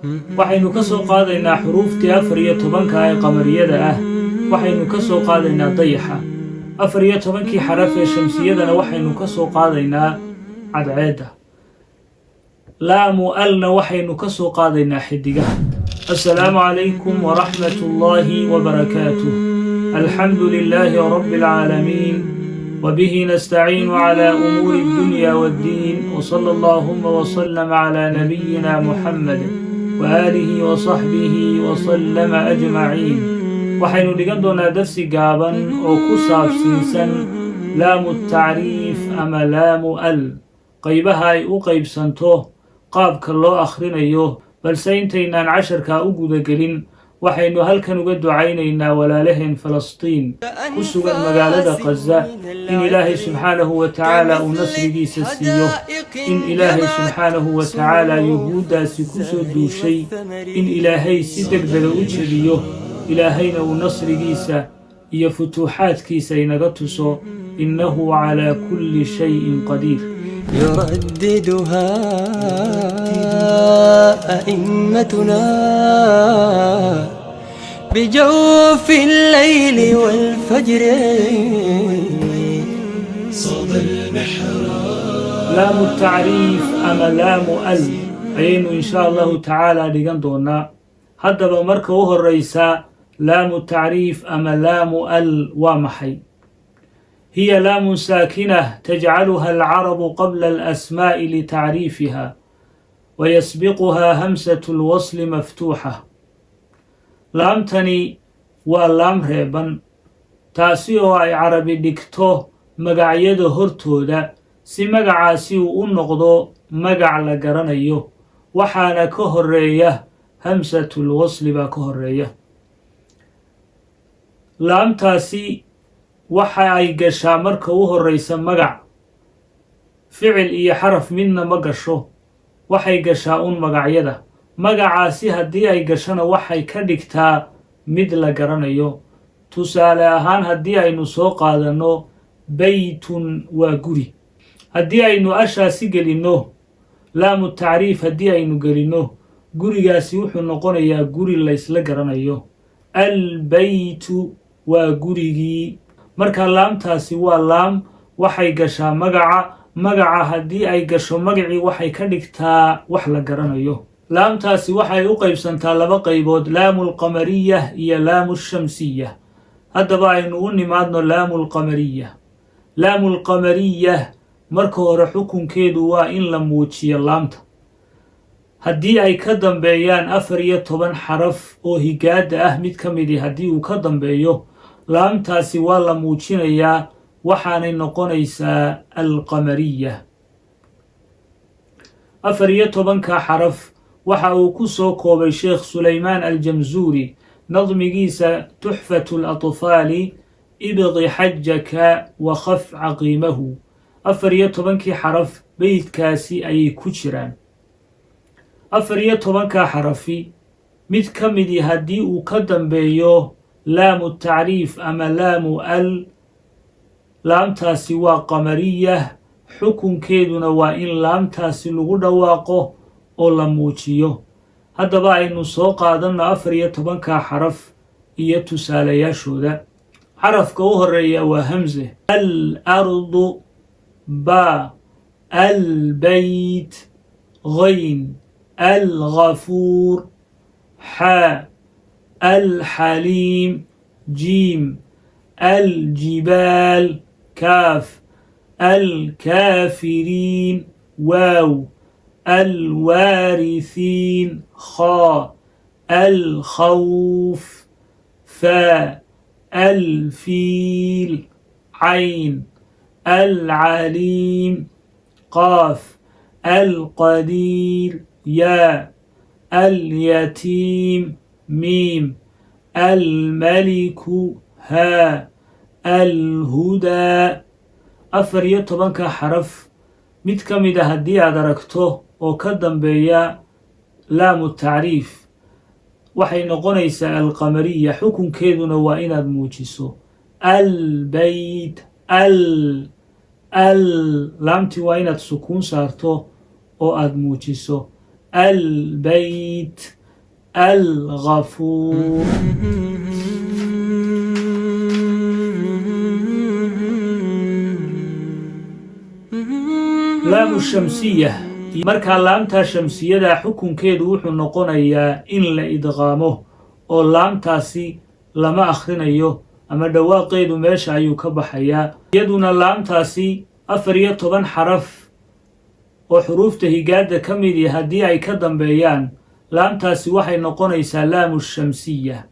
Waxaynu ka soo qaadaynaa xuruuftii 14-ka ee qamariyada ah. Waxaynu ka soo qaadaynaa dayaxa. 14-kii xaraf ee shamsiyadana waxaynu ka soo qaadaynaa cadceedda. Laamu alna waxaynu ka soo qaadaynaa xidigaha. Assalaamu calaykum waraxmat ullaahi wabarakaatuh. Alxamdu lilaahi rabbi alcaalamiin, وبه نستعين على أمور الدنيا والدين، وصلى اللهم وسلم على نبينا محمد وآله وصحبه وسلم أجمعين. Waxaynu dhigan doonaa darsi gaaban oo ku saabsiisan laamu tacriif ama laamu al, qaybaha ay u qaybsanto, qaabka loo akhrinayo. Balse intaynaan casharkaa u gudagelin, waxaynu halkan uga ducaynaynaa walaalaheen Falastiin ku sugan magaalada Qaza in Ilaahay subxaanahu wa tacaala uu nasrigiisa siiyo, in Ilaahay subxaanahu wa tacaala Yuhuuddaasi ku soo duushay in Ilaahay si deg dega u jebiyo, Ilaahayna uu nasrigiisa iyo futuuxaadkiisa inaga tuso. Innahu calaa kulli shayin qadiir. يرددها أئمتنا بجوف الليل والفجر صدى المحراب. Laamu tacriif ama laamu al ayaynu insha Allahu tacaala dhigan doonaa. Haddaba, marka u horeysa, laamu tacriif ama laamu al waa maxay? هي لام ساكنة تجعلها العرب قبل الأسماء لتعريفها، ويسبقها همسة الوصل مفتوحة. Laamtani waa laam reeban, taasi oo ay Carabi dhigto magacyada hortooda si magacaasi uu u noqdo magac la garanayo, waxaana ka horeeya hamsatul wasli baa ka horeeya. Laamtaasi waxa ay gashaa marka u horeysa magac. Ficil iyo xaraf midna ma gasho, waxay gashaa un magacyada. Magacaasi haddii ay gashona, waxay ka dhigtaa mid la garanayo. Tusaale ahaan, haddii aynu soo qaadanno beytun, waa guri. Haddii aynu ashaasi gelinno, laamu tacriif haddii aynu gelinno, gurigaasi wuxuu noqonayaa guri laysla garanayo. Albeytu waa gurigii. Marka laamtaasi waa laam, waxay gashaa magaca. Magaca haddii ay gasho, magacii waxay ka dhigtaa wax la garanayo. Laamtaasi waxay u qaybsantaa laba qaybood: laamu alqamariya iyo laamu shamsiya. Haddaba aynu u nimaadno laamu alqamariya. Laamu alqamariya marka hore xukunkeedu waa in la muujiyo laamta haddii ay ka dambeeyaan 14 xaraf oo higaada ah mid ka midi. Haddii uu ka dambeeyo, laamtaasi waa la muujinayaa, waxaanay noqonaysaa alqamariya. 14-ka xaraf waxa uu ku soo koobay Sheekh Sulaymaan Aljamzuuri nadmigiisa Tuxfatu Alatfaali: "Ibqi xajaka wakhaf caqiimahu." 14-kii xaraf beydkaasi ayay ku jiraan. 14-ka xarafi mid ka midi haddii uu ka dambeeyo laamu tacriif ama laamu al, laamtaasi waa qamariya, xukunkeeduna waa in laamtaasi lagu dhawaaqo oo la muujiyo. Haddaba aynu soo qaadanno 14-ka xaraf iyo tusaalayaashooda. Xarafka u horeeya waa hamze: al ardu, ba, albeyt, ghayn, alghafuur, xaa, alxaliim, jiim, aljibaal, kaaf, alkaafiriin, waaw, alwaarisiin, khaa, alkhawf, faa, alfiil, cayn, alcaliim, qaaf, alqadiir, yaa, alyatiim, miim, almaliku, haa, alhudaa. 14-ka xaraf mid ka mid a haddii aad aragto oo ka dambeeya laamu tacriif, waxay noqonaysaa alqamariya, xukunkeeduna waa inaad muujiso. Albeyt, al, al, laamtii waa inaad sukuun saarto oo aad muujiso. Albeyt, alghafuur. Laamu shamsiya. Markaa laamtaa shamsiyada xukunkeedu wuxuu noqonayaa in la idqaamo, oo laamtaasi lama akhrinayo ama dhawaaqeedu meesha ayuu ka baxayaa. Iyaduna laamtaasi 14 xaraf oo xuruufta higaadda ka midi haddii ay ka dambeeyaan, laamtaasi waxay noqonaysaa laamu shamsiya.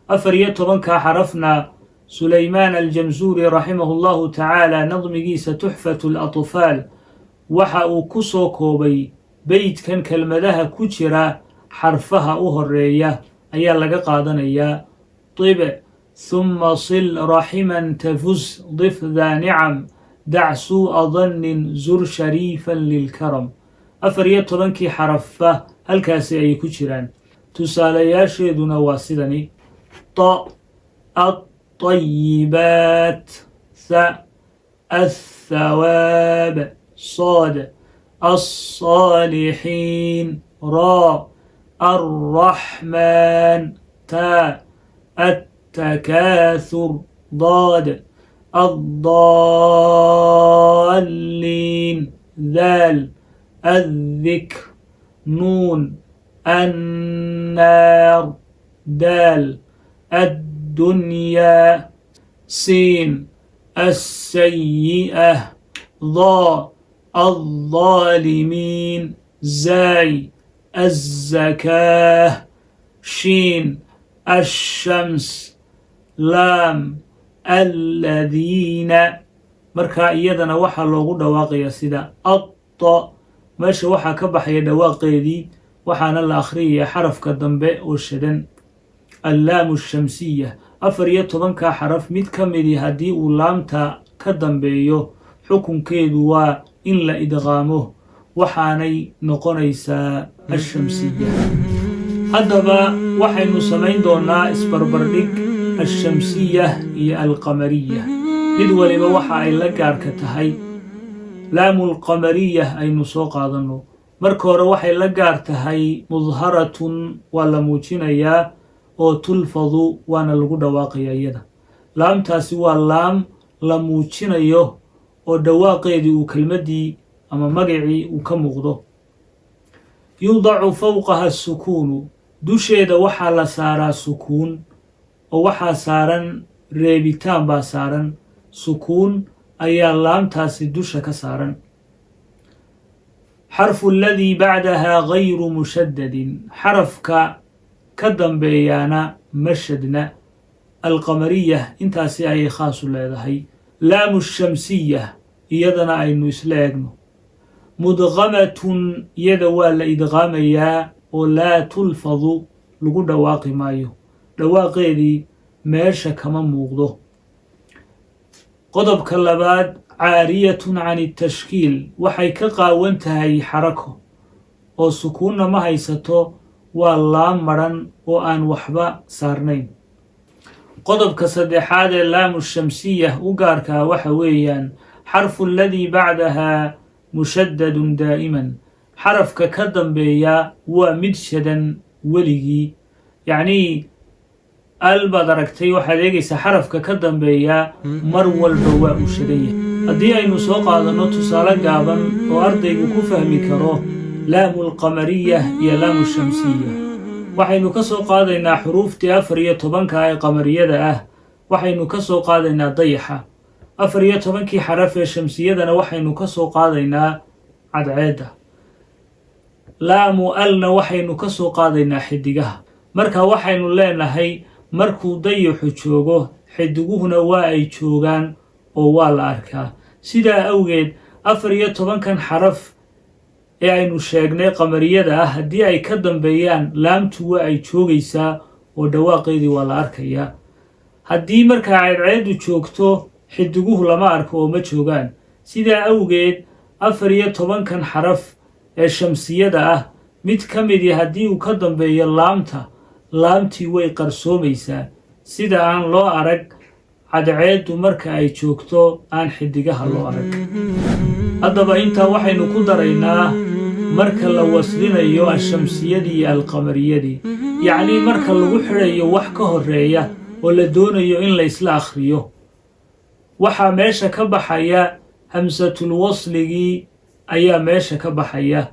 14-kaa xarafna Sulaymaan Aljamsuuri, raximahu Allahu tacaala, nadmigiisa Tuxfatu Alatfaal waxa uu ku soo koobay beytkan. Kelmadaha ku jira xarfaha u horeeya ayaa laga qaadanayaa: طib ثuma sil raximan tafus dif daa nicam dac suu'a dannin zur shariifan lilkaram. 14-kii xarafba halkaasi ayay ku jiraan. Tusaalayaasheeduna waa sidani: ta, الطayibaat; tha, الthawaab; صاد, الصاalixiin; ra, الraxmaan; ta, الtakaathur; daad, الضالين; daal, الذikr; nuun, الnaar; daal, الدunyaa; siin, الsayi'ة; ضا, الظالمين; زاي, الزكاة; شين, الشمس; laam, aladiina. Markaa iyadana waxaa loogu dhawaaqayaa sida atta. Meesha waxaa ka baxaya dhawaaqeedii, waxaana la akhriyayaa xarafka dambe oo shadan. Allaamu shamsiya, 14-ka xaraf mid ka midi haddii uu laamta ka dambeeyo, xukunkeedu waa in la idqaamo, waxaanay noqonaysaa ashamsiya. Haddaba waxaynu samayn doonaa isbarbardhig alshamsiya iyo alqamariya, mid waliba waxa ay la gaarka tahay. Laamulqamariya aynu soo qaadanno. Marka hore waxay la gaar tahay mudharatun, waa la muujinayaa oo tulfadu, waana lagu dhawaaqaya. Iyada laamtaasi waa laam la muujinayo oo dhawaaqeedii uu kelmaddii ama magacii uu ka muuqdo. Yudacu fowqaha sukuunu, dusheeda waxaa la saaraa sukuun, oo waxaa saaran reebitaan baa saaran, sukuun ayaa laamtaasi dusha ka saaran. Xarfu aladii bacdahaa gayru mushadadin, xarafka ka dambeeyaana ma shadna. Alqamariya intaasi ayay khaasu leedahay. Laamu shamsiya iyadana aynu isla eegno. Mudqamatun, iyada waa la idqaamayaa oo laa tulfadu, lagu dhawaaqi maayo, dhawaaqeedii meesha kama muuqdo. Qodobka labaad, caariyatun can itashkiil, waxay ka qaawan tahay xarako oo sukuunna ma haysato, waa laam madran oo aan waxba saarnayn. Qodobka saddexaad ee laamu shamsiya u gaarkaa waxa weeyaan xarfu aladii bacdahaa mushadadun daa'iman, xarafka ka dambeeya waa mid shadan weligii. Yacnii al baad aragtay, waxaad eegaysaa xarafka ka dambeeya mar walba waa uu shadan yahay. Haddii aynu soo qaadanno tusaale gaaban oo ardaygu ku fahmi karo laamu alqamariya iyo laamu shamsiya, waxaynu ka soo qaadaynaa xuruuftii 14-ka ee qamariyada ah. Waxaynu ka soo qaadaynaa dayaxa. 14-kii xaraf ee shamsiyadana waxaynu ka soo qaadaynaa cadceedda. Laamu alna waxaynu ka soo qaadaynaa xidigaha. Marka waxaynu leenahay, markuu dayaxu joogo, xidiguhuna waa ay joogaan oo waa la arkaa. Sidaa awgeed 14-kan xaraf ee aynu sheegnay qamariyada ah haddii ay ka dambeeyaan laamtu, waa ay joogaysaa oo dhawaaqeedii waa la arkayaa. Haddii markaa cadceeddu joogto, xidiguhu lama arko oo ma joogaan. Sidaa awgeed 14-kan xaraf ee shamsiyada ah mid ka midi haddii uu ka dambeeyo laamta, laamtii way qarsoomaysaa, sida aan loo arag cadceeddu marka ay joogto aan xidigaha loo arag. Haddaba intaa waxaynu ku daraynaa Marka la waslinayo ashamsiyadii iyo alqamariyadii, yacnii marka lagu xidhayo wax ka horeeya oo la doonayo in la isla akhriyo, waxaa meesha ka baxaya hamsatul wasligii ayaa meesha ka baxaya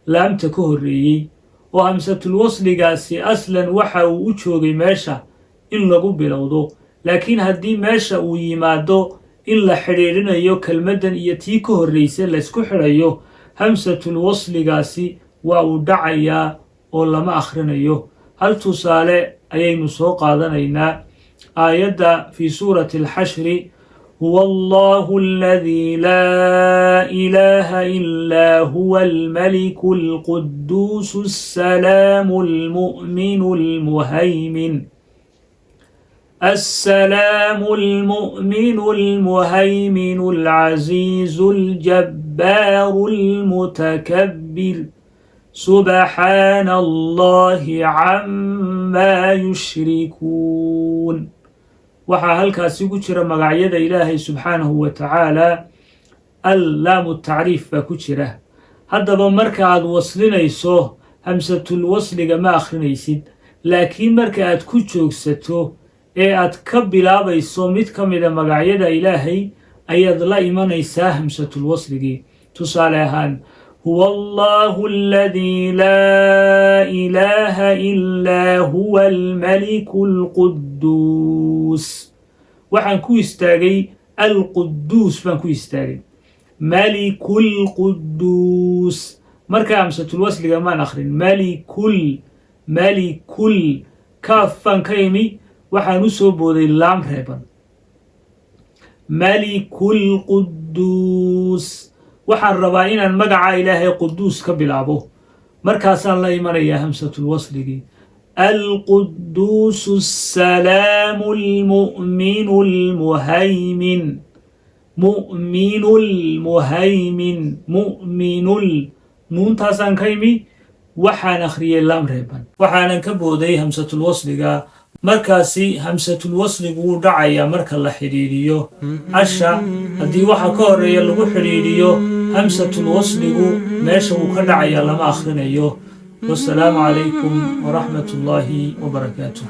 laamta ka horreeyey, oo hamsatul wasligaasi aslan waxa uu u joogay meesha in lagu bilowdo. Laakiin haddii meesha uu yimaado in la xidhiidhinayo kelmaddan iyo tii ka horraysa laysku xidhayo, hamsatul wasligaasi waa uu dhacayaa oo lama akhrinayo. Hal tusaale ayaynu soo qaadanaynaa, aayadda fii suurati Alxashri: "Huwa Allahu aladii laa ilaaha ilaa huwa almaliku alquduusu assalaamu almu'minu almuhaymin, السلام المؤمن المهيمن العزيز الجبار المتكبر، سبحان الله عما يشركون." Waxaa halkaasi ku jira magacyada Ilaahay subxaanahu wa tacaala, al laamu tacriif baa ku jira. Haddaba marka aad waslinayso, hamsatul wasliga ma akhrinaysid, laakiin marka aad ku joogsato ee aad ka bilaabayso mid ka mida magacyada Ilaahay ayaad la imanaysaa hamsatul wasligii. Tusaale ahaan, "Huwa Allahu aladii laa ilaaha ilaa huwa almaliku alquduus. Waxaan ku istaagay alquduus baan ku istaagay, malikulquduus. Markaa hamsatul wasliga maan akhrin. Malikul, malikul, kaaf baan ka imi, waxaan u soo booday laam reeban, malikulquduus. Waxaan rabaa inaan magaca Ilaahay Quduus ka bilaabo, markaasaan la imanayaa hamsatul wasligii: alquduusu asalaamu almu'minu almuhaymin, mu'minu lmuhaymin, mu'minul. Nuuntaasaan ka imi, waxaan akhriyey laam reeban, waxaanan ka booday hamsatul wasliga. Markaasi hamsatul wasligu wuu dhacayaa marka la xidhiidhiyo asha. Haddii waxa ka horeeya lagu xidhiidhiyo, hamsatul wasligu meesha wuu ka dhacayaa, lama akhrinayo. Wasalaamu calaykum waraxmat ullaahi wabarakaatuh.